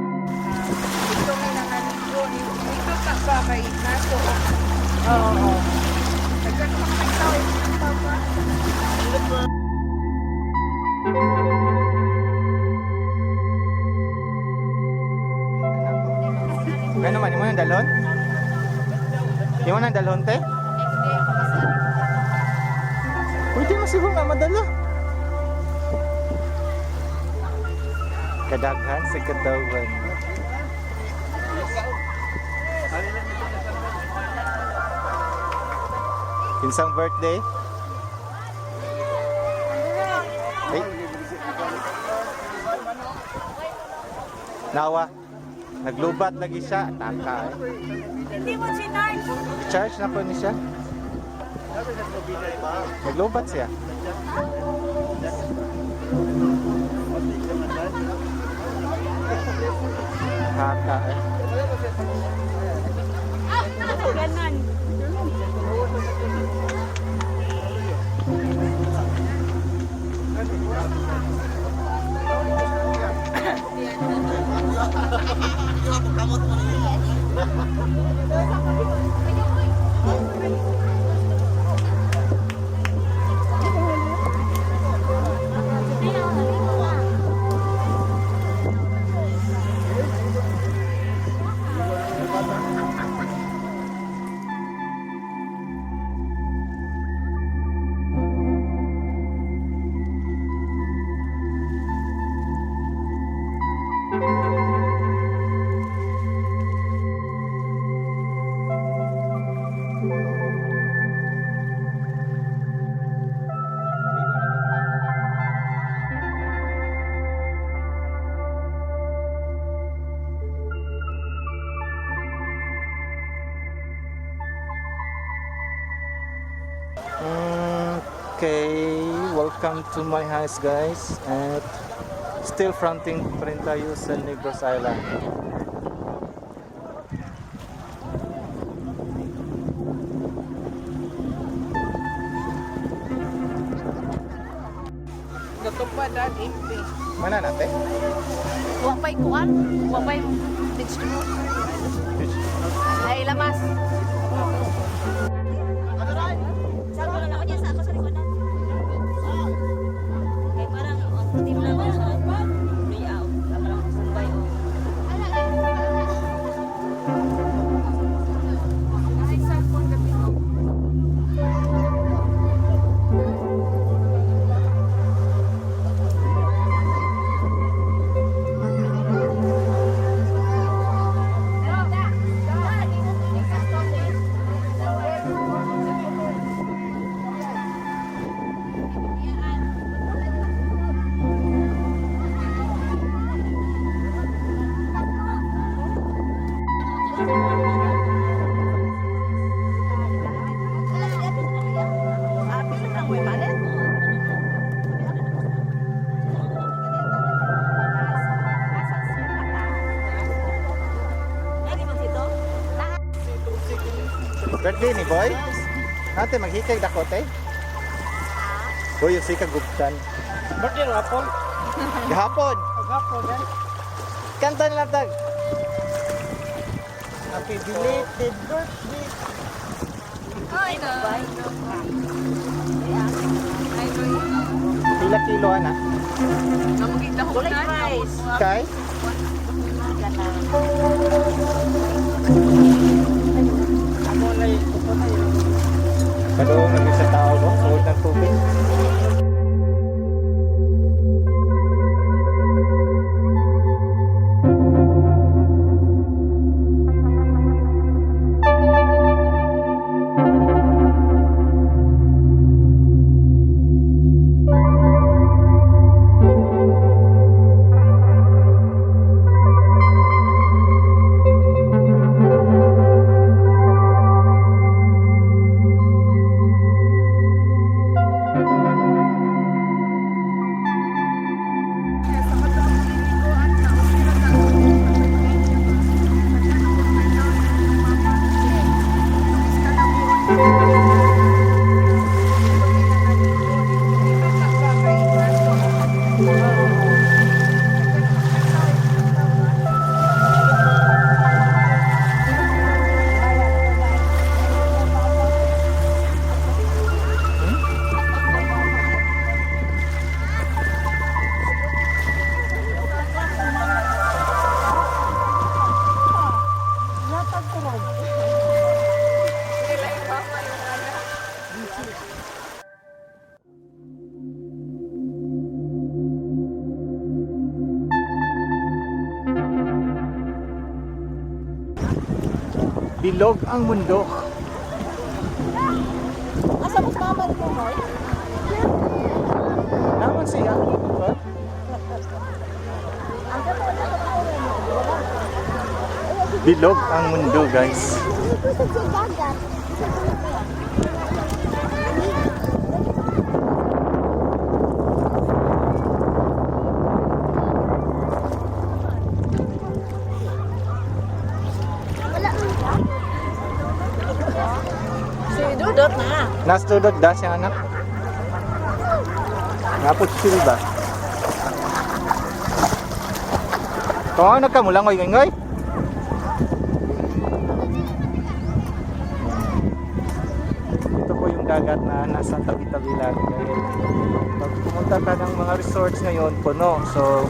Ito may nanganigo. Ito ta ba kay nato? Oo. Nagkano ka nagtawag ng papa? Ano man, imo nang dalhon? Imo nang dalhon, te? Pwede mo siguro nga madala. Kadaghan sa katawan. Kinsang birthday? Ay. Nawa. Naglubat lagi siya. Taka eh. Hindi mo sinarge. Charge na po ni siya. Naglubat siya. Haka eh. Ganon. Okay, welcome to my house, guys. At still fronting pa rin tayo sa Negros Island. Natupad ang MP. Mana natin? Wa pa'y kuan, wa pa'y vegetable. Ay, lamas. Kay parang ang timpla ko sa luyaw, parang sumbay o Ay, cellphone ka dito. Birthday ni boy? Ate, maghikay dako, te. Boy, yung sika gubtan. Birthday hapon. Gahapon! Hapon eh. Kanta nila tag! Happy belated birthday. Ay, no. Ay, no. Pila kilo, ana? Namugita ko Walay na. price. Kay? Ako na ito na yun. Kadoong lagi sa tao, no? Suot ng tubig. Bilog ang mundo. Asa mo mama mo, Moy? Naman siya. Huh? Bilog ang mundo, guys. Sa dagat. Wala. Si Dudot na. Nastudot da siyang anak. Napot chill ba? Kung ano ka mula ngoy ngoy. Ito po yung dagat na nasa tabi-tabi lang. Dahil pag pumunta ka ng mga resorts ngayon, puno. So,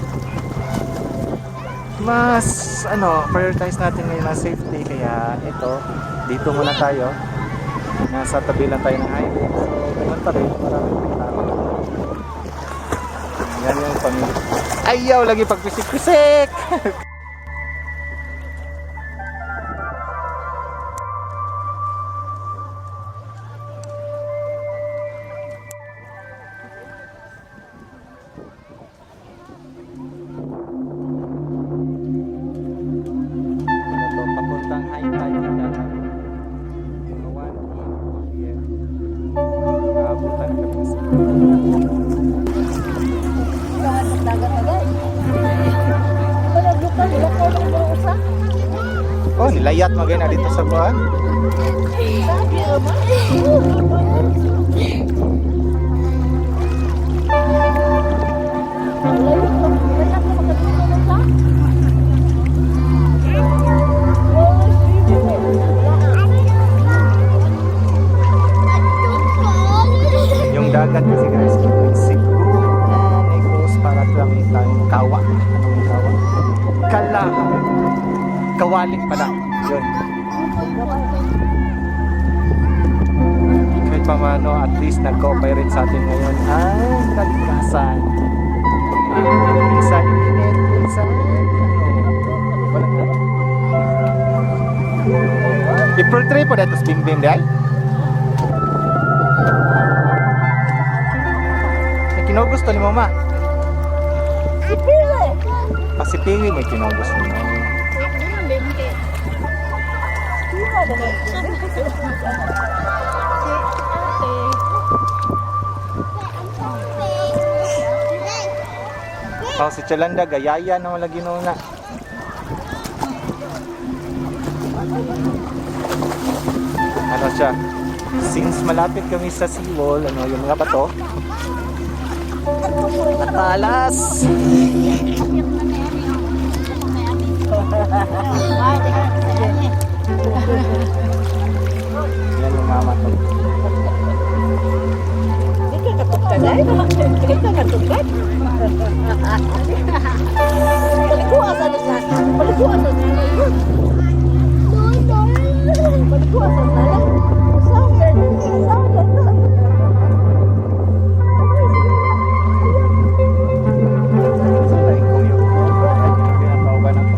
mas ano, prioritize natin ngayon ang safety. Kaya ito, dito muna tayo. Nasa tabi lang tayo ng highway. So, ganun pa rin. Maraming tao. Yan yung pamilya. Ayaw lagi pagpisik-pisik! Ano to, papuntang high tide ng dagat. Mga 1 p.m. Nakapunta na kami sa Dagat na guys. Wala lukal, lukal ang mga usa. Oh, nilayat magay na dito sa buwan. Sabi naman. Layo ka, wala ka makadulog ng usa. Oh, sige. Yung dagat kasi guys, between Cebu and Negros para kami tayong kawa. Anong kawa? Kala. Kawali pala. Yun. Kahit pa mano, at least nag-cooperate sa atin ngayon ang kalikasan. Minsan init, minsan ano, walang ano. April 3 po dahil Bing Bing dahil. May kinugusto ni mama. Si Pili. Kasi Piwi may kinugusto ni mama. Sino ba na? Oh, si Chalanda, gayaya na wala ginuna. Ano siya? Since malapit kami sa seawall, ano, yung mga bato. Matalas! Yan yung mama ko. Di ka katugkad ay? Di ka katugkad? Paliguan sa nila. Paliguan sa nila. Paliguan sa nila. Sound sound. Sa laing kong yung ay, pinatawag na to.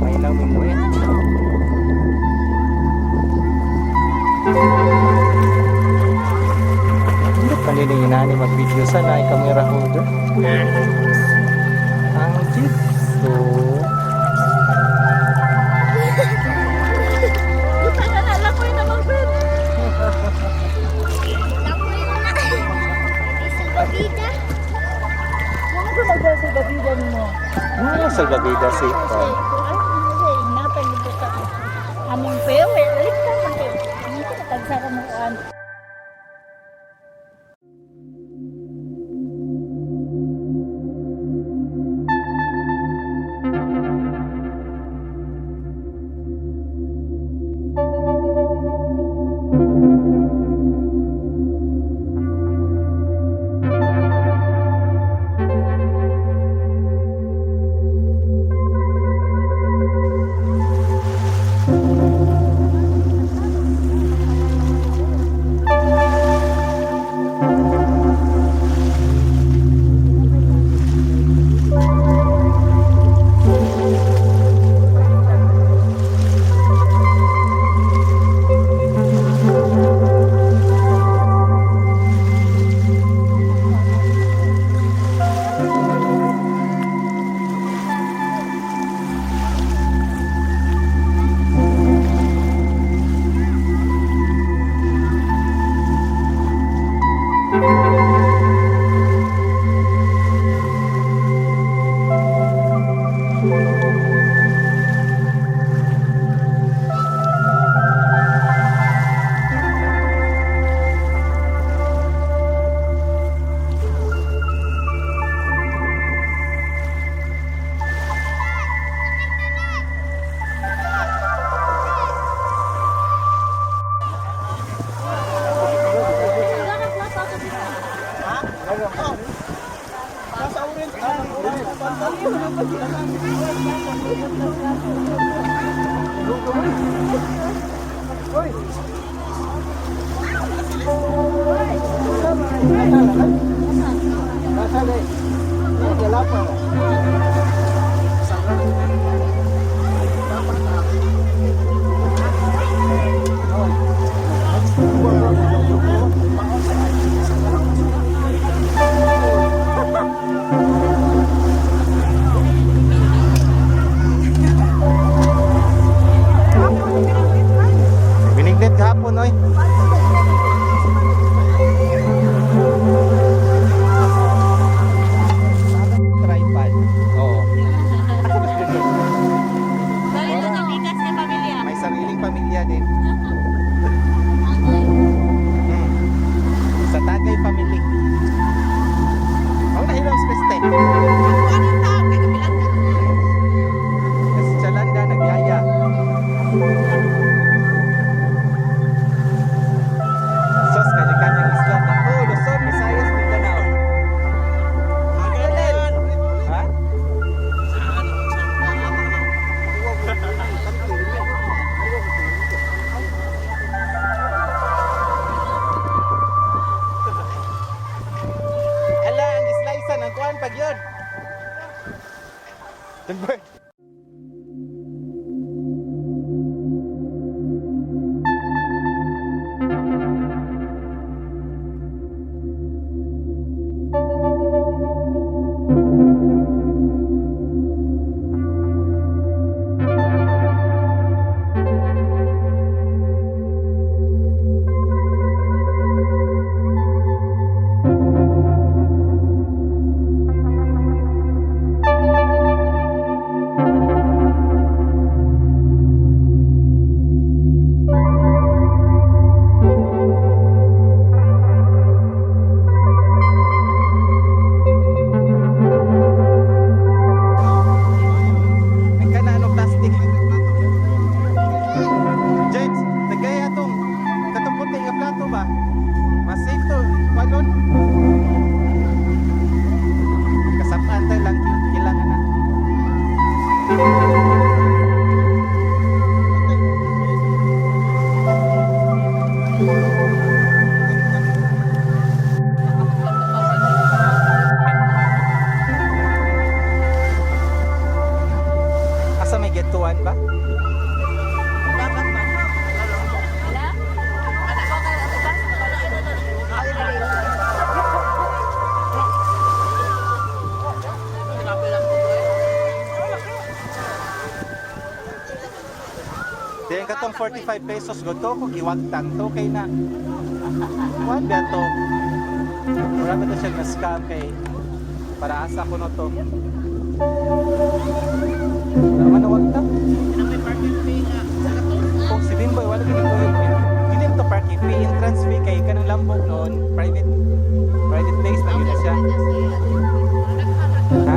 May namumuit. Hindi pa nila inani mag-video sa na camera holder. Ang dito. Salbabida. Ano ba magsasalbabidan mo? Ah, salbabida si Ay, natag dito sa among pewe. Alika man kay tagsa ka mo an. Binignit kahapon, oy. Tripod. Oo. Dali na nalikas niya pamilya. May sariling pamilya din. Sa Tagay family. Ang nahilaw si Kriste. Anong tao kay kabilang ka? Kasi Chalanda nagyaya. Sos, kanya-kanyang isla. Naku, Luzon, Visayas, Mindanao. Lionel! Ha? Ala, ang isla ng kuan pag yun. The bird. Ang kana ano plastic. James, tagay atong katong puti nga plato ba? Mas safe to, walon. Kasapaan tayo lang kailangan na. Asa may getuan ba? Dapat ba? Wala? Diyan katong 45 pesos goto ko giwagtan to kay na. Kuan ba to? Wala ba to siya na scam kay para asa ko no to. Wala man nawagtan. Kung si Bimboy wala gani ko dili to parking fee, entrance fee kay kanang lambog noon, private private place na yun na siya. Ha?